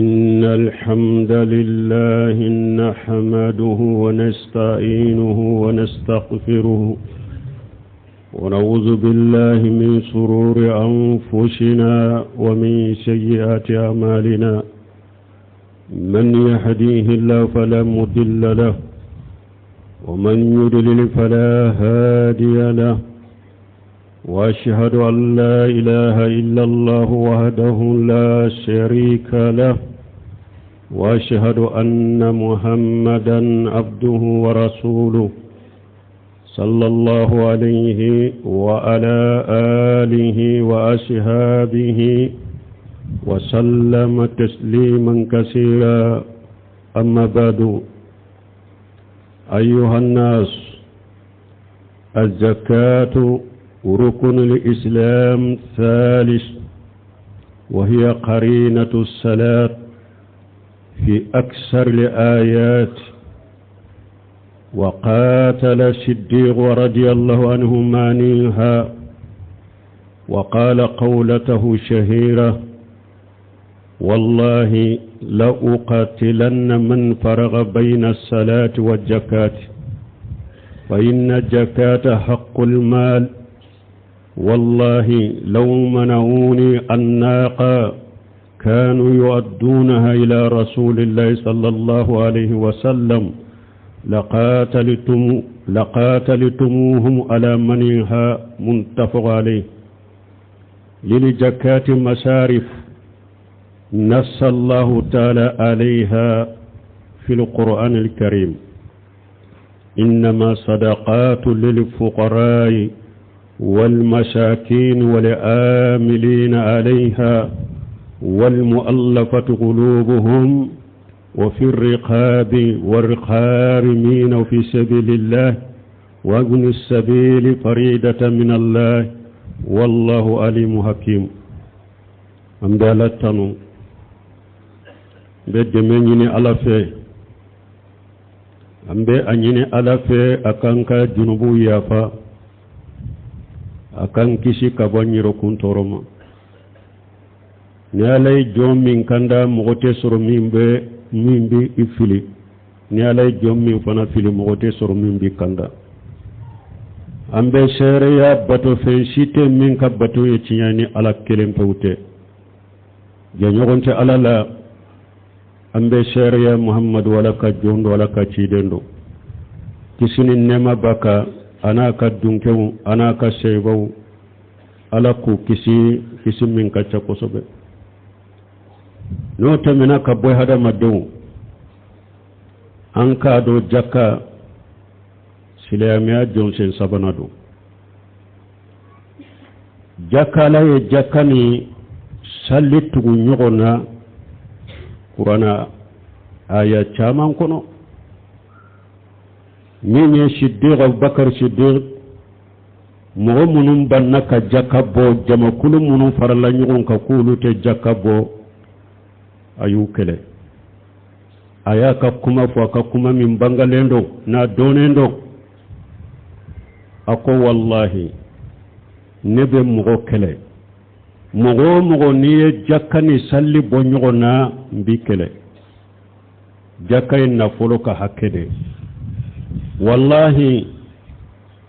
إن الحمد لله نحمده ونستعينه ونستغفره ونعوذ بالله من شرور أنفسنا ومن سيئات أعمالنا من يهديه الله فلا مضل له ومن يضلل فلا هادي له واشهد ان لا اله الا الله وحده لا شريك له واشهد ان محمدا عبده ورسوله صلى الله عليه وعلى اله واصحابه وسلم تسليما كثيرا اما بعد ايها الناس الزكاة ركن الإسلام ثالث وهي قرينة الصلاة في أكثر الآيات وقاتل الصديق رضي الله عنه مانيها وقال قولته شهيرة والله لأقاتلن من فرغ بين الصلاة والزكاة فإن الزكاة حق المال والله لو منعوني الناقة كانوا يؤدونها إلى رسول الله صلى الله عليه وسلم لقاتلتم لقاتلتموهم على منعها متفق عليه للزكاة مسارف نص الله تعالى عليها في القرآن الكريم إنما صدقات للفقراء والمساكين والآملين عليها والمؤلفة قلوبهم وفي الرقاب والقارمين وفي سبيل الله وابن السبيل فريدة من الله والله عليم حكيم an bɛ ala tanu n bɛ dɛmɛ ɲini ala fɛ an bɛ a ɲini ala fɛ a k'an ka junubuw yafa a k'an kisi ka bɔ an yɛrɛkun tɔɔrɔ ma ni ala ye jɔn min kanda mɔgɔ tɛ sɔrɔ min bɛ min bɛ i fili ni ala ye jɔn min fana fili mɔgɔ tɛ sɔrɔ min b'i kanda an bɛ seereya batofɛn si tɛ min ka bato ye tiɲɛ ni ala kelen pewu tɛ jɛɲɔgɔn tɛ ala la an bɛ seereya muhammadu ala ka jɔn don ala ka ciden don kisi ni nɛɛma b'a kan a n'a ka dunkew a n'a ka seyibaw ala k'u kisi kisi min ka ca kosɛbɛ n'o tɛmɛna ka bɔ hadamadenw an k'a dɔn jaka silamɛya jɔsen sabanan don jaka ala ye jaka ni sali tugu ɲɔgɔn na kuranna aya caman kɔnɔ min ye sidiq abubakar sidiq mɔgɔ minnu banna ka jaka bɔ jamakulu minnu farala ɲɔgɔn kan k'olu tɛ jaka bɔ a y'u kɛlɛ a y'a ka kuma fɔ a ka kuma min bangalen don n'a dɔnnen don a ko walahi ne bɛ mɔgɔ kɛlɛ mɔgɔ o mɔgɔ n'i ye jaka ni sali bɔ ɲɔgɔn na n b'i kɛlɛ jaka ye nafolo ka hakɛ de walahi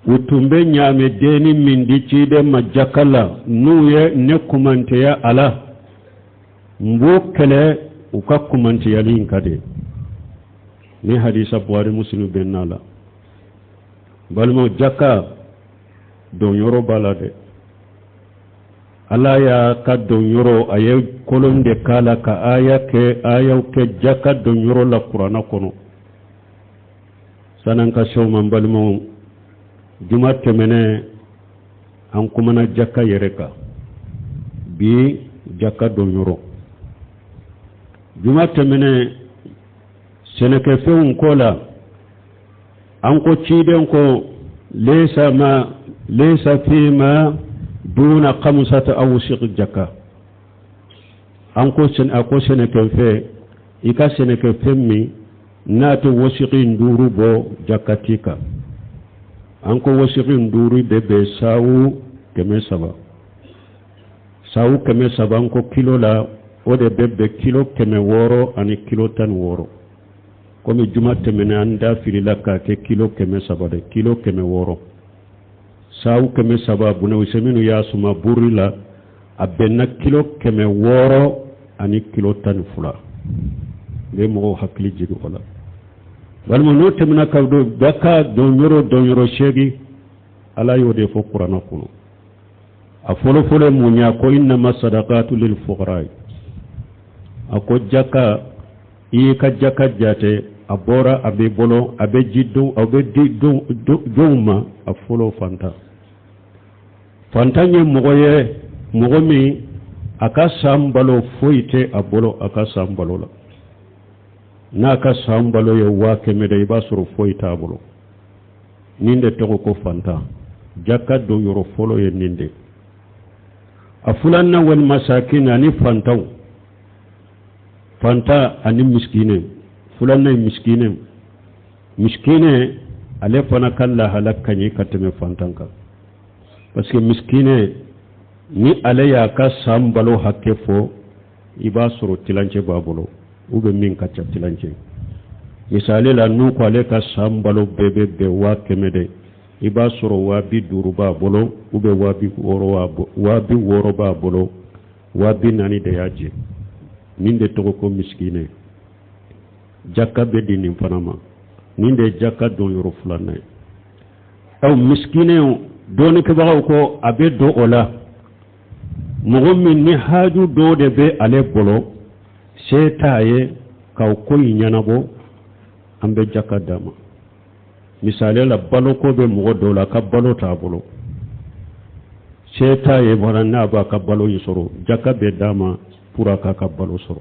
u tun bɛ ɲaamɛdenni min di ciden ma jaka la n'u ye ne kumantiya a la n b'u kɛlɛ u ka kumantiyali in kan de ni hadisa buhari muslim bɛnna la balimaw jaka donyɔrɔ b'a la dɛ ala y'a ka donyɔrɔ a ye kolon de k'a la ka aya kɛ ayaw kɛ jaka donyɔrɔ la kuranna kɔnɔ san'an ka se o ma n balimaw juma tɛmɛnen an kumana jaka yɛrɛ kan bi jaka donyɔrɔ juma tɛmɛnen sɛnɛkɛfɛnw ko la an ko ciden ko laysa ma laysa fima duna khamsata awsiq jaka an ko a ko sɛnɛkɛfɛn i ka sɛnɛkɛfɛn min n'a tɛ wasiqi duuru bɔ jaka t'i kan an ko wasiqi duuru bɛ bɛn sawu 300 sawu 300 an ko kilo la. O de bɛ bɛn kilo 600 ani kilo 16. Komi juma tɛmɛnen an da filila k'a kɛ kilo 300 de, kilo 600. Saw 300, Buna Useminu y'a suma buru la, a bɛnna kilo 600 ani kilo 12. N bɛ mɔgɔw hakili jigin o la. Walima n'o tɛmɛna ka don jaka donyɔrɔ donyɔrɔ 8, Ala y'o de fɔ kuranɛ kɔnɔ. A fɔlɔfɔlɔ ye mun ye? A ko innama sadakatu lil fuqara. A ko jaka, i y'i ka jaka jate, a bɔra a b'i bolo, a bɛ ji don, a bɛ di jɔnw ma? A fɔlɔ, fantan. Fantan ye mɔgɔ ye, mɔgɔ min a ka san balo foyi tɛ a bolo. A ka san balo la, n'a ka san balo ye 100 000 de, i b'a sɔrɔ foyi t'a bolo. Nin de tɔgɔ ko fantan. Jaka don yɔrɔ fɔlɔ ye nin de. A filanan, wal masakin, ani fantanw. Fantan ani miskinɛ. Filanan ye miskinɛ. Miskinɛ, ale fana ka lahala ka ɲi ka tɛmɛ fantan kan, parce que miskinɛ, ni ale y'a ka san balo hakɛ fɔ, i b'a sɔrɔ tilancɛ b'a bolo ou bien min ka ca tilancɛ. Misali la, n'u ko ale ka san balo bɛɛ bɛ bɛn 100 000 de, i b'a sɔrɔ 50 000 b'a bolo ou bien 60 000 b'a bolo, 40 000 de y'a jɛ. Nin de tɔgɔ ko miskinɛ. Jaka bɛ di nin fana ma. Nin de ye jaka don yɔrɔ filanan ye. Aw miskinɛw, dɔɔnikɛbagaw ko a bɛ don o la, mɔgɔ min ni haju dɔ de bɛ ale bolo, se t'a ye k'aw ko in ɲɛnabɔ, an bɛ jaka d'a ma. Misali la, baloko bɛ mɔgɔ dɔw la, a ka balo t'a bolo, se t'a ye fana n'a b'a ka balo in sɔrɔ, jaka bɛ d'a ma pour a k'a ka balo sɔrɔ.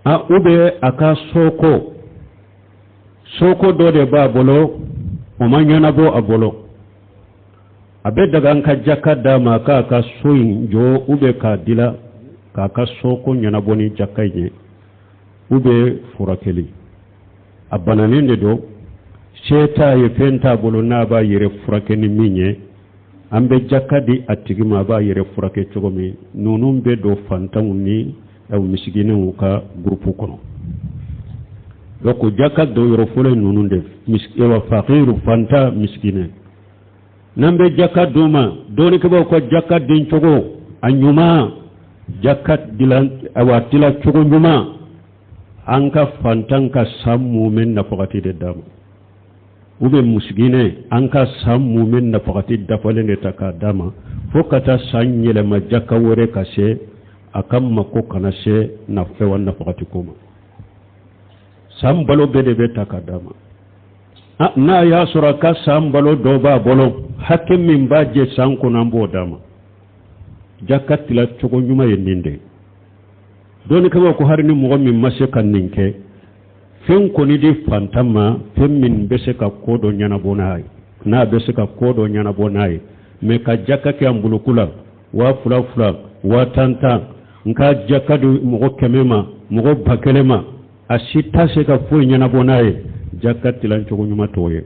A ou bien a ka soko, soko dɔ de b'a bolo, o ma ɲɛnabɔ a bolo, a bɛ daga an ka jaka d'a ma k'a ka so in jɔ ou bien k'a dila, k'a ka soko ɲɛnabɔ ni jaka in ye. Ou bien furakɛli, a bananen de don, se t'a ye, fɛn t'a bolo n'a b'a yɛrɛ furakɛ ni min ye, an bɛ jaka di a tigi ma, a b'a yɛrɛ furakɛ cogo min. Ninnu bɛ don fantanw ni misikinɛw ka groupe kɔnɔ. Donc jaka don yɔrɔ fɔlɔ ye ninnu de: fakiru, fantan, misikinɛ. N'an bɛ jaka d'u ma, dɔɔnikɛbaw ka jaka den cogo a ɲuman, jaka dilan, awa, dila cogo ɲuman, an ka fantan ka san mumɛ nafagati de d'a ma, ou bien musikinɛ, an ka san mumɛ nafagati dafalen de ta k'a d'a ma, fo ka taa san yɛlɛma, jaka wɛrɛ ka se, a ka mako kana se nafɛwa nafagati ko ma. San balo bɛɛ de bɛ ta k'a d'a ma. N'a y'a sɔrɔ a ka san balo dɔ b'a bolo, hakɛ min b'a jɛ san kɔnɔ, an b'o d'a ma. Jaka tila cogo ɲuman ye nin de. Dɔɔnikɛbaw ko hali ni mɔgɔ min ma se ka nin kɛ, fɛn kɔni di fantan ma, fɛn min bɛ se ka ko dɔ ɲɛnabɔ n'a ye, n'a bɛ se ka ko dɔ ɲɛnabɔ n'a ye. Mais ka jaka kɛ an boloku la, 2000 20, 10 000 10, n ka jaka di mɔgɔ 100 ma, mɔgɔ 1000 ma, a si t'a se ka foyi ɲɛnabɔ n'a ye, jaka tilan cogo ɲuman t'o ye.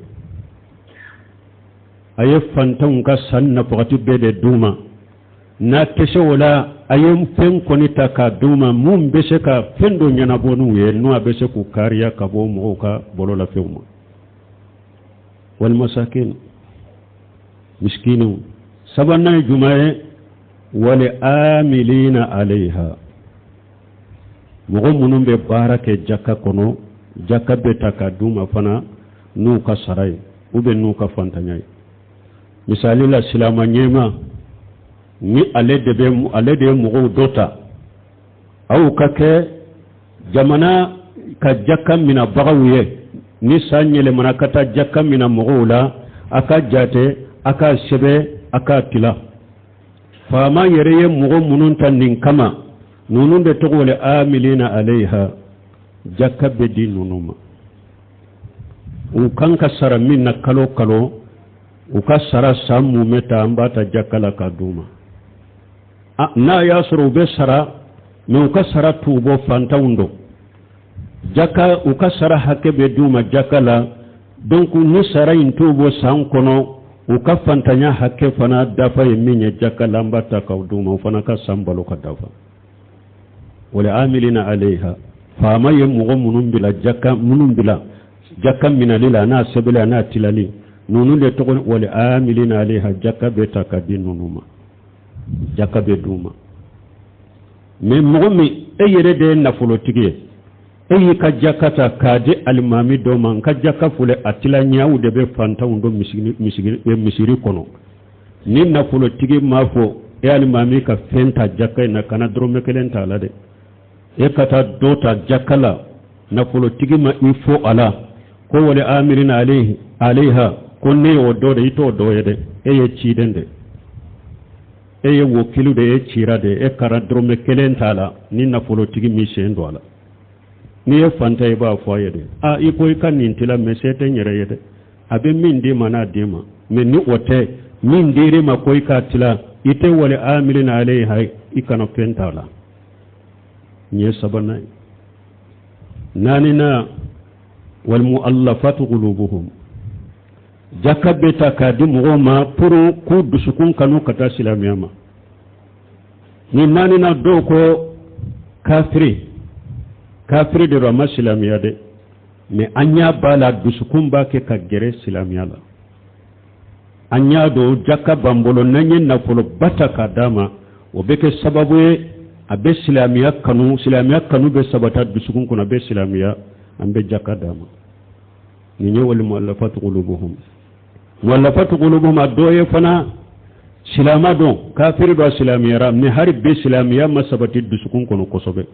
A ye fantanw ka san nafagati bɛɛ de d'u ma. N'a tɛ se o la, a ye fɛn kɔni ta k'a d'u ma, mun bɛ se ka fɛn dɔ ɲɛnabɔ n'u ye, n'o a bɛ se k'u kariya ka bɔ mɔgɔw ka bololafɛnw ma. Walimasakin, miskiniw. Sabanan ye jumɛn ye? Wali amilina alayha, mɔgɔ minnu bɛ baara kɛ jaka kɔnɔ, jaka bɛ ta k'a d'u ma fana n'u ka sara ye ou bien n'u ka fantanya ye. Misali la, silama ɲɛma, ni ale de bɛ, ale de ye mɔgɔw dɔ ta, aw ka kɛ jamana ka jaka minabagaw ye, ni san yɛlɛmana ka taa jaka mina mɔgɔw la, a ka jate, a ka sɛbɛ, a ka tila. Faama yɛrɛ ye mɔgɔ minnu ta nin kama, ninnu de tɔgɔ wele amilina alayha. Jaka bɛ di ninnu ma, u kan ka sara min na kalo kalo, u ka sara san mumɛ ta, an b'a ta jaka la k'a d'u ma. N'a y'a sɔrɔ u bɛ sara, mais u ka sara t'u bɔ, fantanw don, jaka, u ka sara hakɛ bɛ d'u ma jaka la. Donc ni sara in t'u bɔ san kɔnɔ, u ka fantanya hakɛ fana dafa ye min ye jaka la, an b'a ta k'aw d'u ma, o fana ka san balo ka dafa. Wal amilina alayha, faama ye mɔgɔ minnu bila jaka, minnu bila jaka minali la, n'a sɛbɛnni a n'a tilali, ninnu de tɔgɔ wal amilina alayha. Jaka bɛ ta ka di ninnu ma, jaka bɛ d'u ma. Mais mɔgɔ min e yɛrɛ de ye nafolotigi ye, e y'i ka jaka ta k'a di alimami dɔ ma, n ka jaka filɛ, a tila ɲaw de bɛ fantanw dɔ misiri kɔnɔ. Ni nafolotigi m'a fɔ e alimami ka fɛn ta jaka in na, kana dɔrɔmɛ kelen t'a la dɛ. E ka taa dɔ ta jaka la, nafolotigi ma i fo a la ko wal amilina alayha, ko ne y'o dɔ de, i t'o dɔ ye dɛ. E ye ciden de, e ye wokilu de, e cira de. E kana dɔrɔmɛ kelen t'a la ni nafolotigi m'i sen don a la. N'i ye fantan, i b'a fɔ a ye de: a i ko i ka nin tila, mais se tɛ n yɛrɛ ye dɛ. A bɛ min d'i ma, n'a d'i ma. Mais ni o tɛ, min dir'i ma ko i k'a tila, i tɛ wal amilina alayha, i kana fɛn t'a la. Nin ye sabanan ye. Naaninan, wal mu'allafatu qulubuhum, jaka bɛ ta k'a di mɔgɔw ma pour k'u dusukun kanu ka taa silamɛya ma. Ni naaninan, dɔw ko kafiri, kafiri de don, a ma silamɛya dɛ, mais an y'a b'a la, dusukun b'a kɛ ka gɛrɛ silamɛya la. An y'a dɔn jaka b'an bolo, n'an ye nafoloba ta k'a d'a ma, o bɛ kɛ sababu ye a bɛ silamɛya kanu, silamɛya kanu bɛ sabata dusukun kɔnɔ, a bɛ silamɛya, an bɛ jaka d'a ma. Nin ye wal mu'allafatu qulubuhum. Mu'allafatu qulubuhum, a dɔ ye fana silama don, kafiri dɔ silamɛyara, mais hali bi silamɛya ma sabati dusukun kɔnɔ kosɛbɛ.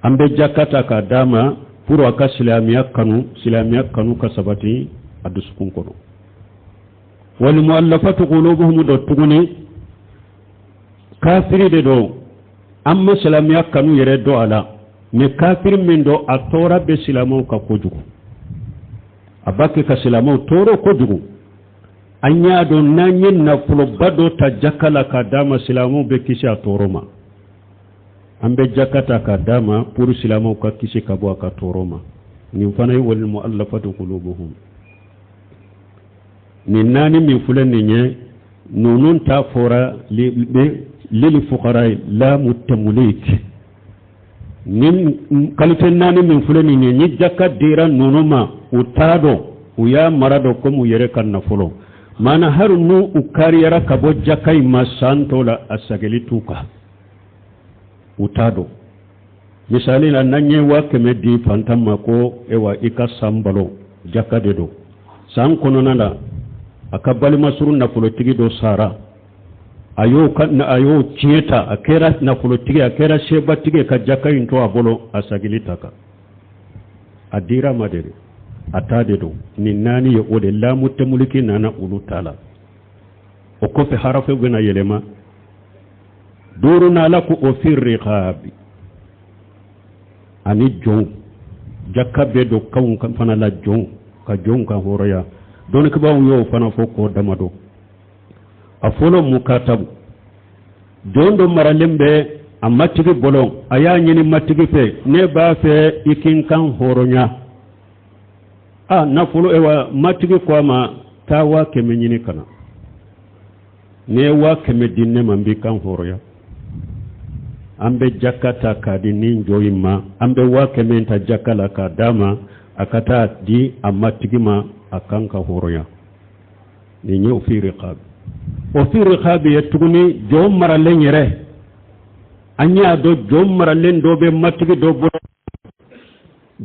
An bɛ jaka ta k'a d'a ma pour a ka silamɛya kanu, silamɛya kanu ka sabati a dusukun kɔnɔ. Wal mu'allafatu qulubuhum dɔ tuguni, kafiri de don, an ma silamɛya kanu yɛrɛ dɔn a la, mais kafiri min don, a tɔɔrɔ bɛ silamɛw kan kojugu, a b'a kɛ ka silamɛw tɔɔrɔ kojugu. An y'a dɔn n'an ye nafoloba dɔ ta jaka la k'a d'a ma, silamɛw bɛ kisi a tɔɔrɔ ma. An bɛ jaka ta k'a d'a ma pour silamɛw ka kisi ka bɔ a ka tɔɔrɔ ma. Nin fana ye wal mu'allafatu qulubuhum. Nin naani min filɛ nin ye, ninnu ta fɔra lil fuqara lamu tamlik. Nin qualité naani min filɛ nin ye, ni jaka dira ninnu ma, u t'a dɔn, u y'a mara dɔn komi u yɛrɛ ka nafolo maana. Hali n'u u kariyara ka bɔ jaka in ma san tɔ la, a sagili t'u kan, u t'a dɔn. Misali la, n'an ye 100 000 di fantan ma ko ewa i ka san balo, jaka de don, san kɔnɔna la a ka balimasuru nafolotigi dɔ sara, a y'o tiɲɛ ta, a kɛra nafolotigi, a kɛra sebatigi, ka jaka in to a bolo, a sagili ta kan, a dira ma de, a ta de don. Nin naani ye o de lamu tamuliki nana olu ta la. O kɔfɛ, harafe bɛna yɛlɛma duurunan, Ala ko o fi riqabi, ani jɔnw. Jaka bɛ don kanw fana la, jɔnw ka jɔnw ka hɔrɔnya. Dɔnnikɛbaaw y'o fana fɔ k'o damadɔ. A fɔlɔ, mukatabu, jɔn dɔ maralen bɛ a matigi bolo, a y'a ɲini matigi fɛ: ne b'a fɛ i k'i n kan hɔrɔnya. A nafolo, ewa, matigi ko a ma: taa 100 000 ɲini ka na. N'i ye 100 000 di ne ma, n b'i kan hɔrɔnya. An bɛ jaka ta k'a di nin jɔn in ma, an bɛ 100 000 ta jaka la k'a d'a ma, a ka taa di a matigi ma, a kan ka hɔrɔnya. Nin ye o fi riqabi. O fi riqabi ye tuguni, jɔn maralen yɛrɛ, an y'a dɔn jɔn maralen dɔ bɛ matigi dɔ bolo,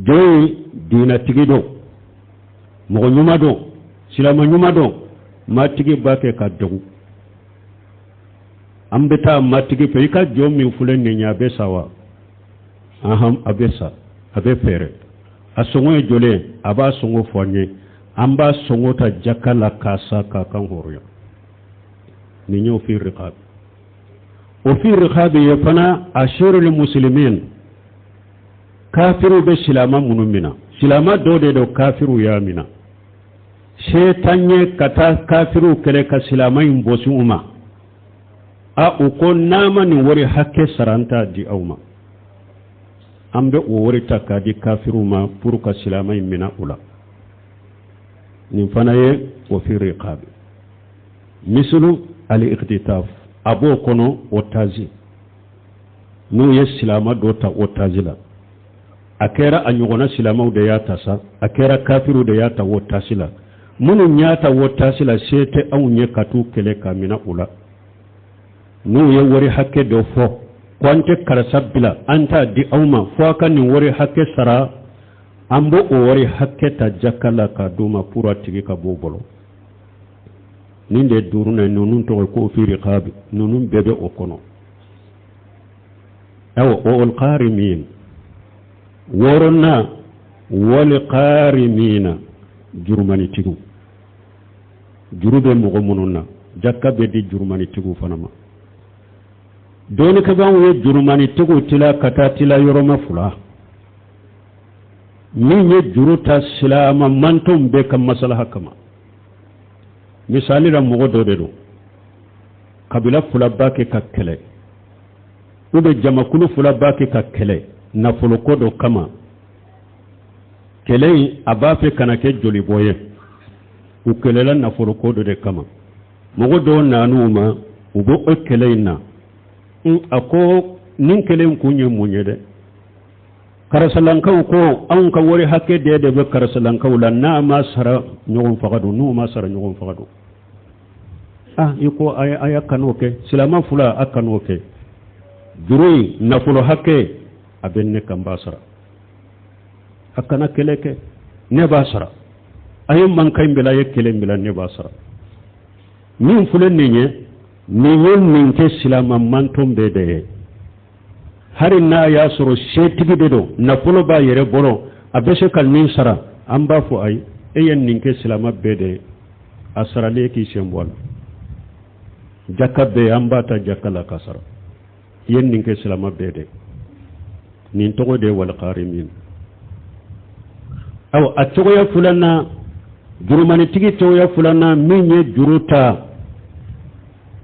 jɔn in diinatigi don, mɔgɔ ɲuman don, silamɛ ɲuman don, matigi b'a kɛ ka dogo. An bɛ taa matigi fɛ: i ka jɔn min filɛ nin ye, a bɛ sa wa? Ahan, a bɛ sa, a bɛ fɛɛrɛ. A sɔngɔ ye joli ye? A b'a sɔngɔ fɔ an ye, an b'a sɔngɔ ta jaka la k'a sa k'a kan hɔrɔnya. Nin y'o fi riqabi. O fi riqabi ye fana asirul muslimin, kafiriw bɛ silama minnu mina, silama dɔ de don, kafiriw y'a mina, se t'an ye ka taa kafiriw kɛlɛ ka silama in bɔsi u ma. A u ko n'a ma nin wari hakɛ sara, an t'a di aw ma. An bɛ o wari ta k'a di kafiriw ma pour ka silama in mina u la. Nin fana ye o fi riqabi. Misulu al-ikhtitaf, a b'o kɔnɔ, otage. N'u ye silama dɔ ta otage la, a kɛra a ɲɔgɔnna silamaw de y'a ta sa, a kɛra kafiriw de y'a ta otage la, minnu y'a ta otage la, se tɛ anw ye ka t'u kɛlɛ ka minɛ u la. N'u ye wari hakɛ dɔ fɔ ko an tɛ karisa bila, an t'a di aw ma fo a ka nin wari hakɛ sara, an b'o o wari hakɛ ta jaka la k'a d'u ma pour a tigi ka b'o bolo. Nin de ye duurunan ye, ninnu tɔgɔ ko fi riqabi, ninnu bɛɛ bɛ o kɔnɔ. Awa, walgharimin, wɔɔrɔnan, walgharimina, jurumanitigiw, juru bɛ mɔgɔ minnu na, jaka bɛ di jurumanitigiw fana ma. Dɔnnikɛbaaw ye jurumanitigiw tila ka taa tila yɔrɔma fila. Min ye juru ta silama mantɔn bɛɛ ka masalaha kama, misali la, mɔgɔ dɔ de don, kabila fila b'a kɛ ka kɛlɛ, ou bien jamakulu fila b'a kɛ ka kɛlɛ nafoloko dɔ kama. Kɛlɛ in a b'a fɛ kana kɛ jolibɔ ye. U kɛlɛla nafoloko dɔ de kama, mɔgɔ dɔw nan'u ma, u bɛ o kɛlɛ in na. A ko nin kɛlɛ in kun ye mun ye dɛ? Karisalankaw ko anw ka wari hakɛ de bɛ karisalankaw la, n'a ma sara ɲɔgɔn faga don, n'u ma sara ɲɔgɔn faga don. Ah, i ko a y'a kan'o kɛ, silama fila, a kan'o kɛ. Juru in nafolo hakɛ a bɛ ne kan, b'a sara. A kana kɛlɛ kɛ, ne b'a sara. A ye mankan in bila, a ye kɛlɛ in bila, ne b'a sara. Min filɛ nin ye, nin ye nin kɛ silama mantɔn bɛɛ de ye. Hali n'a y'a sɔrɔ setigi de don, nafolo b'a yɛrɛ bolo, a bɛ se ka nin sara, an b'a fɔ ayi, e ye nin kɛ silama bɛɛ de ye, a saralen k'i sen bɔ a la. Jaka bɛɛ an b'a ta jaka la ka sara. I ye nin kɛ silama bɛɛ de. Nin tɔgɔ de ye walgharimin. Awa, a cogoya filanan, jurumanitigi cogoya filanan, min ye juru ta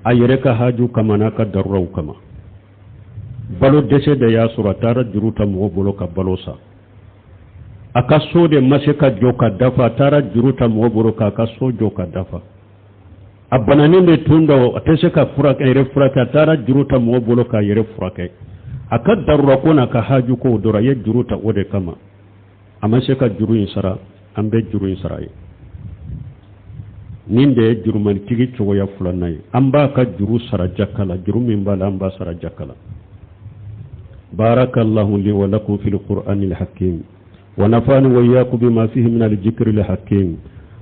a yɛrɛ ka haju kama n'a ka daruraw kama, balo dɛsɛ de y'a sɔrɔ a taara juru ta mɔgɔ bolo ka balo san. A ka so de ma se ka jɔ ka dafa, a taara juru ta mɔgɔ bolo k'a ka so jɔ ka dafa. A bananen de tun don, a tɛ se ka furakɛ, yɛrɛ furakɛ, a taara juru ta mɔgɔ bolo k'a yɛrɛ furakɛ. A ka darurako n'a ka haju kow dɔrɔn, a ye juru ta o de kama. A ma se ka juru in sara, an bɛ juru in sara ye. Nin de ye jurumanitigi cogoya filanan ye. An b'a ka juru sara jaka la, juru min b'a la, an b'a sara jaka la. Barakallahu li wa lakum fil qur'anil hakim wa nafani wa iyyakum bima fihi min al-dhikril hakim.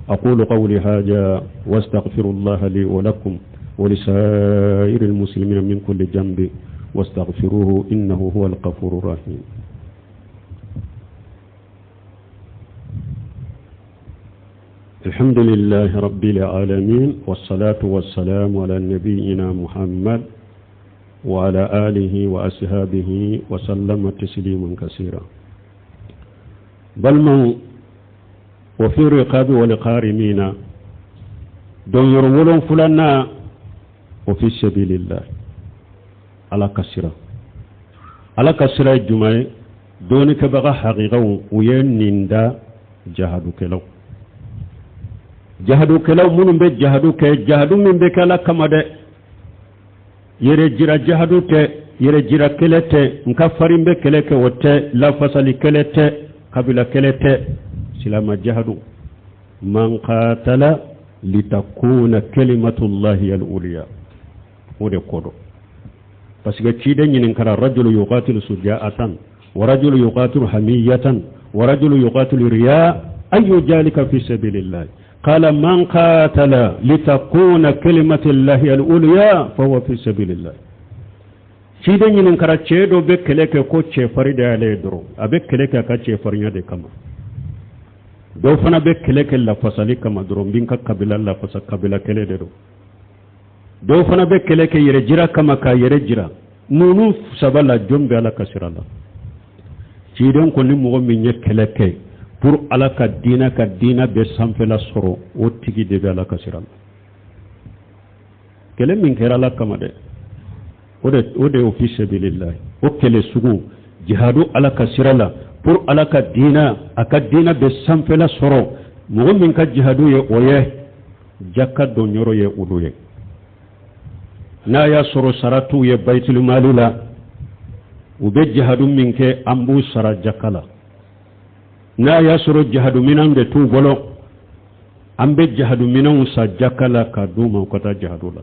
أقول قولي هذا واستغفر الله لي ولكم ولسائر المسلمين من كل جنب واستغفروه إنه هو الغفور الرحيم. الحمد لله رب العالمين، والصلاة والسلام على نبينا محمد وعلى آله وأصحابه وسلم تسليما كثيرا. بل من وفي الرقاب والغارمين don yɔrɔ wolonfulanan, وفي سبيل الله, Ala ka sira. Ala ka sira ye jumɛn ye? Dɔnnikɛbaga hakikaw, u ye nin da jahadukɛlaw, jahadukɛlaw minnu bɛ jahadu kɛ, jahadu min bɛ kɛ Ala kama dɛ. Yɛrɛ jira jahadu tɛ, yɛrɛ jira kɛlɛ tɛ, n ka farin bɛ kɛlɛ kɛ, o tɛ, lafasali kɛlɛ tɛ, kabila kɛlɛ tɛ, silama jahadu. من قاتل لتكون كلمة الله العليا, o de ko don. Parce que ciden ɲininkara: رجل يقاتل شجاعة ورجل يقاتل حمية ورجل يقاتل رياء، أي ذلك في سبيل الله؟ قال: من قاتل لتكون كلمة الله العليا فهو في سبيل الله. Ciden ɲininkara, cɛ dɔ bɛ kɛlɛ kɛ ko cɛfarin de y'ale ye dɔrɔn, a bɛ kɛlɛ kɛ a ka cɛfarinya de kama. Dɔw fana bɛ kɛlɛ kɛ lafasali kama dɔrɔn, n bɛ n ka kabila lafasa, kabila kɛlɛ de don. Dɔw fana bɛ kɛlɛ kɛ yɛrɛ jira kama, k'a yɛrɛ jira. Ninnu saba la, jɔn bɛ Ala ka sira la? Ciden ko ni mɔgɔ min ye kɛlɛ kɛ pour Ala ka diinɛ, ka diinɛ bɛ sanfɛla sɔrɔ, o tigi de bɛ Ala ka sira la. Kɛlɛ min kɛra Ala kama dɛ, o de ye في سبيل الله. O kɛlɛ sugu, jihadu Ala ka sira la pour Ala ka diinɛ, a ka diinɛ bɛ sanfɛla sɔrɔ, mɔgɔ min ka jihadu ye o ye, jaka dɔn yɔrɔ ye olu ye. N'a y'a sɔrɔ sara t'u ye bayitulimali la. U bɛ jihadu min kɛ, an b'u sara jaka la. N'a y'a sɔrɔ jihadu minɛn de t'u bolo, an bɛ jihadu minɛnw san jaka la ka d'u ma, u ka taa jihadu la.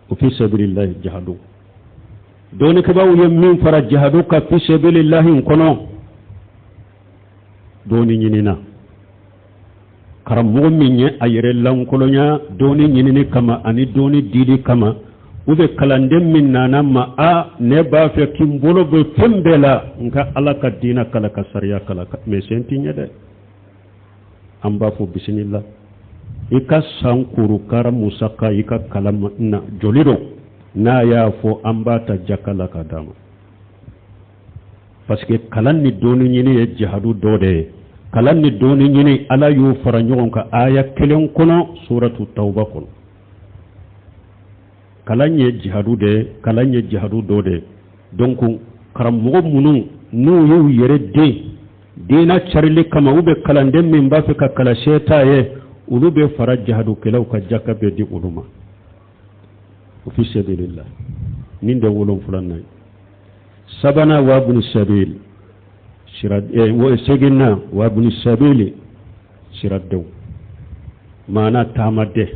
O fi sabilillahi jihadu. Dɔnnikɛbaaw ye min fara jihadu kan fi sabilillahi kɔnɔ, dɔnni ɲinina karamɔgɔ min ye a yɛrɛ lankolonya dɔnni ɲinini kama ani dɔnni dili kama, u bɛ kalanden min nana ma, a ne b'a fɛ k'i n bolo bɛ fɛn bɛɛ la, n ka Ala ka diinɛ kalan, ka sariya kalan, mais sen t'i ɲɛ dɛ. An b'a fɔ bisimila, i ka san kurukara musaka, i ka kalan na joli don? N'a y'a fɔ, an b'a ta jaka la ka d'a ma, parce que kalan ni dɔnni ɲini ye jihadu dɔ de ye. Kalan ni dɔnni ɲini, Ala y'o fara ɲɔgɔn kan aya kelen kɔnɔ, suratu Tawba kɔnɔ. Kalan ye jihadu de ye, kalan ye jihadu dɔ de ye. Donc karamɔgɔ minnu n'u y'u yɛrɛ den diinɛ carili kama, u bɛ kalanden min b'a fɛ ka kalan se t'a ye, olu bɛ fara jihadukɛlaw ka, jaka bɛ di olu ma. O fi sabilillah nin de wolonfilanan ye. Sabanan, wabuni sabil, sira seginna, wabuni sabili, siradenw, maana taamaden.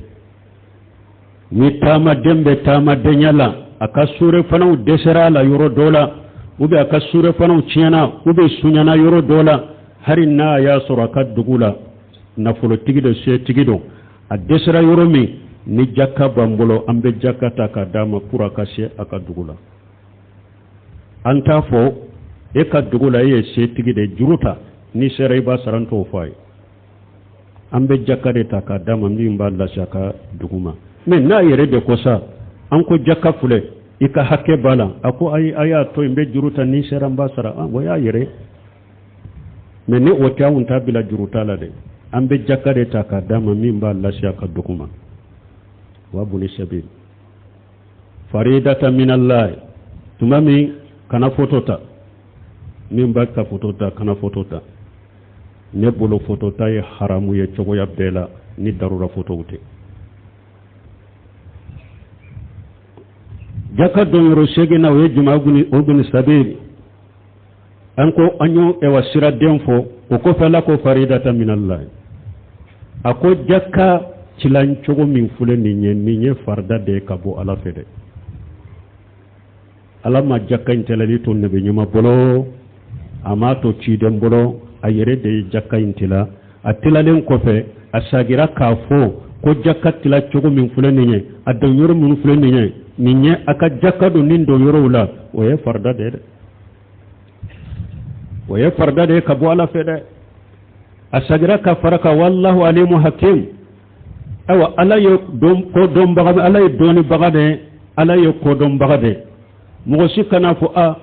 Ni taamaden bɛ taamadenya la, a ka suurefanaw dɛsɛra a la yɔrɔ dɔ la, ou bien a ka suurefanaw tiɲɛna, ou bien suɲana yɔrɔ dɔ la, hali n'a y'a sɔrɔ a ka dugu la nafolotigi don, setigi don, a dɛsɛra yɔrɔ min, ni jaka b'an bolo, an bɛ jaka ta k'a d'a ma pour a ka se a ka dugu la. An t'a fɔ e ka dugu la e ye setigi de, juru ta, n'i sera i b'a sara, n t'o fɔ a ye. An bɛ jaka de ta k'a d'a ma min b'a lase a ka dugu ma. Mais n'a yɛrɛ de ko sa, an ko jaka filɛ, i ka hakɛ b'a la, a ko ayi, a y'a to yen, n bɛ juru ta, ni sera n b'a sara, o y'a yɛrɛ. Mais ni o tɛ, anw t'a bila juru ta la dɛ. An bɛ jaka de ta k'a d'a ma min b'a lase a ka dugu ma. Wabuni sabil faridata minallahi. Tuma min kana foto ta, min b'a ka foto ta, kana foto ta. Ne bolo, foto ta ye haramu ye cogoya bɛɛ la, ni darura fotow tɛ. Jaka donyɔrɔ seginna, o ye juma o buni sabili. An ko an y'o ɛwa siraden fɔ. O kɔfɛ, Ala ko faridata minallahi. A ko jaka tilan cogo min filɛ nin ye, nin ye farida de ye ka bɔ Ala fɛ dɛ. Ala ma jaka in tilali to nabi ɲuman bolo, a m'a to ciden bolo, a yɛrɛ de ye jaka in tila. A tilalen kɔfɛ, a sagira k'a fɔ ko jaka tila cogo min filɛ nin ye, a don yɔrɔ minnu filɛ nin ye, nin ye a ka jaka don nin don yɔrɔw la. O ye farida de ye dɛ, o ye farida de ye ka bɔ Ala fɛ dɛ. A sagira ka fara ka wallahu alimu hakim. Ayiwa, Ala ye kodɔnbaga, Ala ye dɔnnibaga de ye, Ala ye kodɔnbaga de ye. Mɔgɔ si kana fɔ a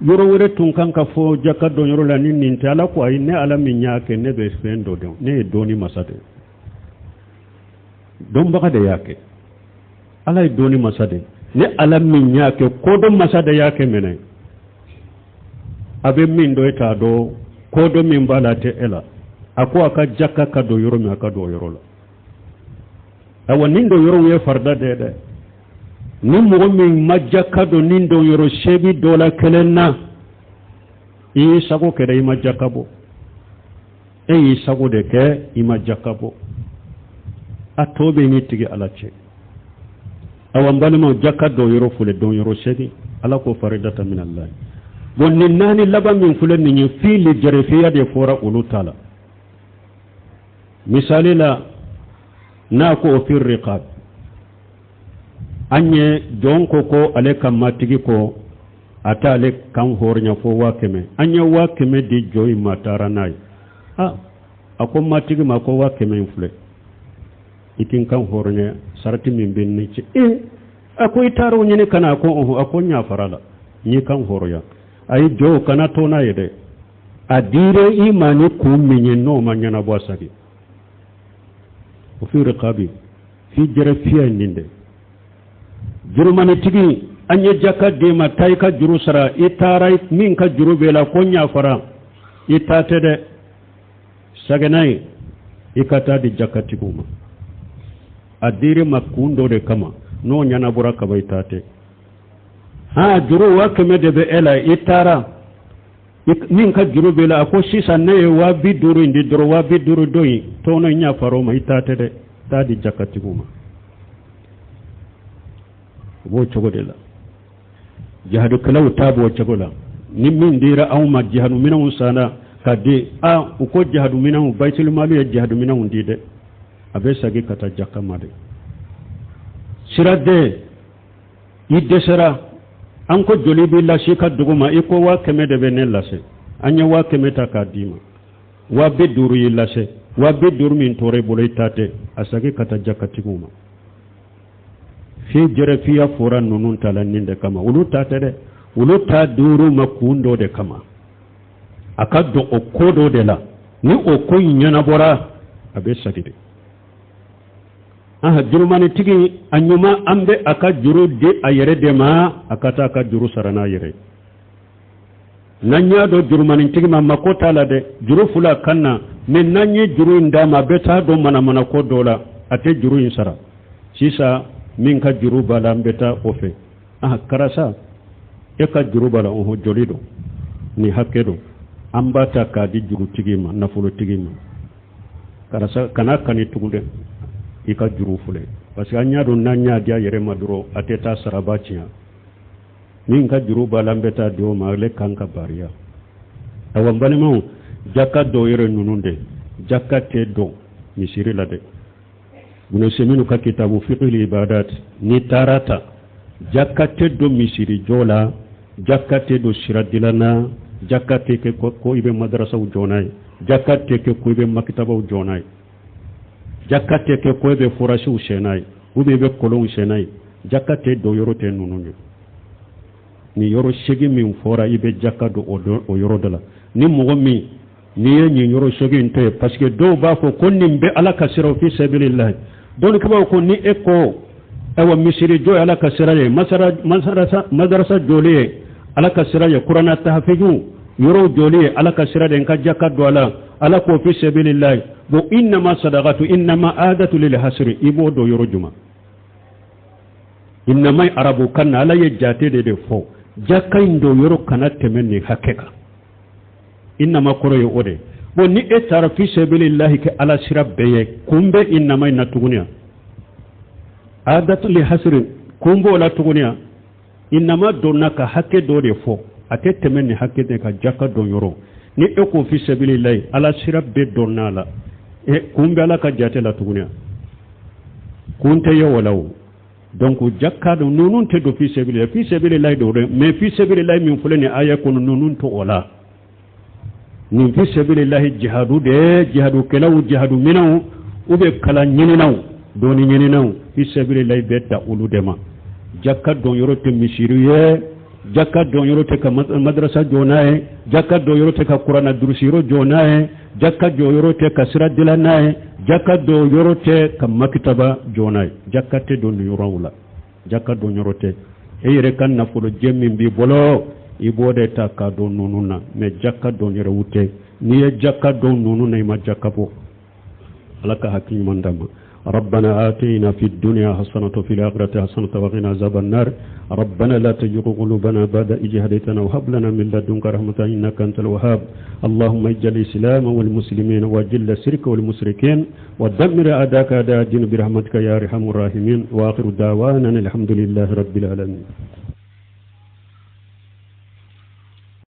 yɔrɔ wɛrɛ tun kan ka fɔ jaka dɔn yɔrɔ la ni nin tɛ. Ala ko ayi, ne Ala min y'a kɛ, ne bɛ fɛn dɔ dɔn, ne ye dɔnni masa de ye, dɔnbaga de y'a kɛ. Ala ye dɔnni masa de ye, ne Ala min y'a kɛ, kodɔn masa de y'a kɛ. Mɛnɛ a bɛ min dɔn, e t'a dɔn. Kodɔn min b'a la, a tɛ e la. A ko a ka jaka ka don yɔrɔ min, a ka don o yɔrɔ la. Ayiwa, nin don yɔrɔw ye farida de ye dɛ. Ni mɔgɔ min ma jaka don nin don yɔrɔ seegin dɔ la kelen na, i y'i sago kɛ dɛ, i ma jaka bɔ. E y'i sago de kɛ, i ma jaka bɔ. A tɔ bɛ n'i tigi Ala cɛ. Awa, n balimaw, jaka dɔ yɔrɔ filɛ, dɔn yɔrɔ seegin. Ala ko faridata minallahi. Bon, nin naani laban min filɛ nin ye, fili jɛrɛfiya de fɔra olu ta la. Misali la, n'a ko o fi riqab, an ye jɔn ko ko ale ka matigi ko a t'ale kan hɔrɔnya fo 100,000. An ye 100,000 di jɔn in ma, taara n'a ye. A a ko matigi ma ko 100,000 in filɛ, i t'i kan hɔrɔnya, sarati min bɛ ne cɛ. Ee, a ko i taara o ɲini ka na? A ko ɔhɔn. A ko n yafara la, n y'i kan hɔrɔnya. A ye jɔ, kana to n'a ye dɛ. A dire i ma ni kun min ye, n'o ma ɲɛnabɔ, a sagi. O fi riqabi, fi jɛrɛ fiya nin dɛ. Jurumanitigi, an ye jaka d'e ma, taa i ka juru sara. I taara, min ka juru b'e la ko n yafara, i ta tɛ dɛ, sagɛnna ye, i ka taa di jakatigiw ma. A dir'i ma kun dɔ de kama, n'o ɲɛnabɔra kaba, i ta tɛ. Ha, juru 100 000 de bɛ e la, i taara min ka juru b'i la, a ko sisan ne ye 50 000 in di dɔrɔn, 50 000 dɔ in tɔnɔ in yafar'o ma, i ta tɛ dɛ, taa di jakatigiw ma. O b'o cogo de la. Jihadukɛlaw ta b'o cogo la. Ni min dira anw ma, jihadu minɛnw sanna ka di a u ko jihadu minɛnw, bayitulimali ye jihadu minɛnw di dɛ, a bɛ segin ka taa jaka ma de. Siraden, i dɛsɛra, an ko joli b'i lase ka dugu ma, i ko 100 000 de bɛ ne lase, an ye 100 000 ta k'a d'i ma, 50 000 y'i lase, 50 000 min tora i bolo, i ta tɛ, a segin ka taa jakatigiw ma. Fi jɛrɛfiya fɔra ninnu ta la nin de kama, olu ta tɛ dɛ, olu ta duuru ma kun dɔ de kama, a ka don o ko dɔ de la, ni o ko in ɲɛnabɔra, a bɛ segin de. Aha, jurumanitigi a ɲuman, an bɛ a ka juru di a yɛrɛ de ma, a ka taa a ka juru sara n'a yɛrɛ ye. N'an y'a dɔn jurumanitigi ma mako t'a la dɛ, juru fila kan na, mɛ n'an ye juru in d'a ma, a bɛ taa don manamana ko dɔ la, a tɛ juru in sara. Sisan min ka juru b'a la, an bɛ taa o fɛ. Aha, karisa, e ka juru b'a la, ɔhɔn, joli don, nin hakɛ don, an b'a ta k'a di jurutigi ma, nafolotigi ma. Karisa, kana kani tugun dɛ, i ka juru filɛ, parce que an y'a dɔn n'an y'a di a yɛrɛ ma dɔrɔn, a tɛ taa saraba tiɲɛ. Min ka juru b'a la, an bɛ taa di o ma, ale kan ka bariya. Awa, n balimaw, jaka dɔw yɛrɛ ninnu de, jaka tɛ dɔn misiri la dɛ. Ibn ka kitabu fiqhil ibadat, n'i taara ta, jaka tɛ don misiri jɔ la, jaka tɛ don sira dilan na, jaka tɛ kɛ ko i bɛ madarasaw jɔ n'a ye, jaka tɛ kɛ ko i bɛ makitabaw jɔ n'a ye, jaka tɛ kɛ ko i bɛ forasiw sen n'a ye, ou bien i bɛ kɔlɔnw sen n'a ye. Jaka tɛ don yɔrɔ tɛ ninnu ye. Nin yɔrɔ segin min fɔra, i bɛ jaka don o yɔrɔ dɔ la. Ni mɔgɔ min n'i ye nin yɔrɔ segin in to yen, parce que dɔw b'a fɔ ko nin bɛ Ala ka sira fi sabilillah. Dɔnnikɛbaaw ko ni e ko ayiwa misiri jɔ ye Ala ka sira ye, madarasa jɔli ye Ala ka sira ye, kuranna tahafizu yɔrɔw jɔli ye Ala ka sira de, n ka jaka don a la, Ala k'o fi sabilillah. Bon, innama sadaqatu innama adatu lil hasri, i b'o don yɔrɔ jumɛn? Innama arabu kan na, Ala ye jate de fɔ, jaka in don yɔrɔ kana tɛmɛ nin hakɛ kan. Innama kɔrɔ ye o de. Bon, ni e taara fi sabilillahi kɛ Ala sira bɛɛ ye, kun bɛ innama in na tuguni yan? Adatu li hasri, kun b'o la tuguni yan? Innama donna ka hakɛ dɔ de fɔ, a tɛ tɛmɛ nin hakɛ de ka jaka don yɔrɔ. Ni e ko fi sabilillahi, Ala sira bɛɛ donna la, e kun bɛ Ala ka jate la tuguni yan? Kun tɛ ye o la o. Donc jaka don ninnu tɛ don fi sabilillahi, fi sabilillahi don dɛ, mais fi sabilillahi min filɛ nin aya kɔnɔ, ninnu tɛ o la. Nin fi sabilillahi jihadu de, jihadukɛlaw, jihadu minɛnw, u bɛ kalan ɲininaw, dɔnni ɲininaw, fi sabilillahi bɛ ta olu de ma. Jaka don yɔrɔ tɛ misiri ye, jaka don yɔrɔ tɛ ka madrasa jɔ n'a ye, jaka don yɔrɔ tɛ ka kuranna durusi yɔrɔ jɔ n'a ye, jaka jɔ yɔrɔ tɛ ka sira dilan n'a ye, jaka don yɔrɔ tɛ ka makitaba jɔ n'a ye. Jaka tɛ don nin yɔrɔw la, jaka don yɔrɔ tɛ. E yɛrɛ ka nafolojɛ min b'i bolo, i b'o de ta k'a don ninnu na, mais jaka don yɛrɛw tɛ. N'i ye jaka don ninnu na, i ma jaka bɔ. Ala ka hakili ɲuman d'an ma. ربنا آتنا في الدنيا حسنة وفي الآخرة حسنة وقنا عذاب النار. ربنا لا تزغ قلوبنا بعد إذ هديتنا وهب لنا من لدنك رحمة إنك أنت الوهاب. اللهم اجعل الإسلام والمسلمين وأذل الشرك والمشركين ودمر أعداءك أعداء الدين برحمتك يا أرحم الراحمين. وآخر دعوانا الحمد لله رب العالمين.